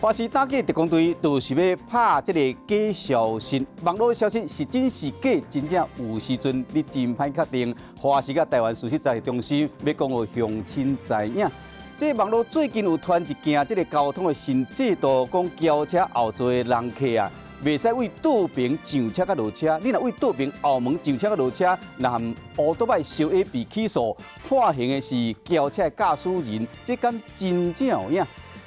華視打假特工隊就是欲拍這个假消息，網路消息是真是假，真正有時陣你真歹確定。華視佮台灣事實查核中心欲講予鄉親知影。這網路最近有傳一件這个交通的新制度，講轎車後座的人客啊，袂使對倒爿上車佮落車。你若對倒爿後門上車佮落車，若含烏多擺相會被起訴，判刑的是轎車的駕駛人，這敢真正有影？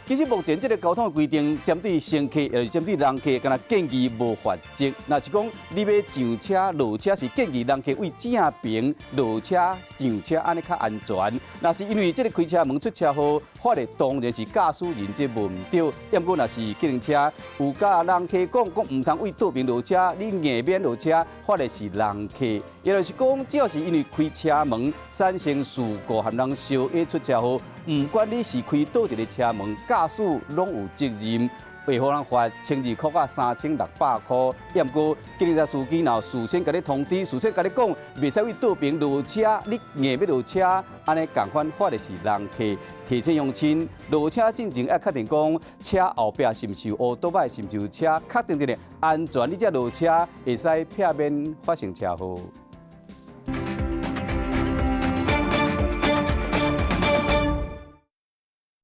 其實目前這个交通的規定，針對乘客，抑是針對人客，敢若建議無罰則。若是講你欲上車落車，是建議人客對正爿落車上車，按呢較安全。若是因為這个開車門出車禍，罰的當然是駕駛人這無毋對。毋過若是計程車有共人客講講毋通對倒爿落車，你硬欲落車，罰的是人客。也就是講，只要是因為開車門產生事故，予人相會出車禍，毋管你是開佗一个車門，駕駛攏有責任，會予人罰1200到3600箍。毋過，計程車司機若事先共你通知，事先共你講，袂使對倒爿落車，你硬欲落車，按呢仝款罰的是人客。提醒鄉親，落車進前愛確定講車後壁是毋是有烏多擺，是毋是有車，確定一下安全，你才落車會使避免發生車禍。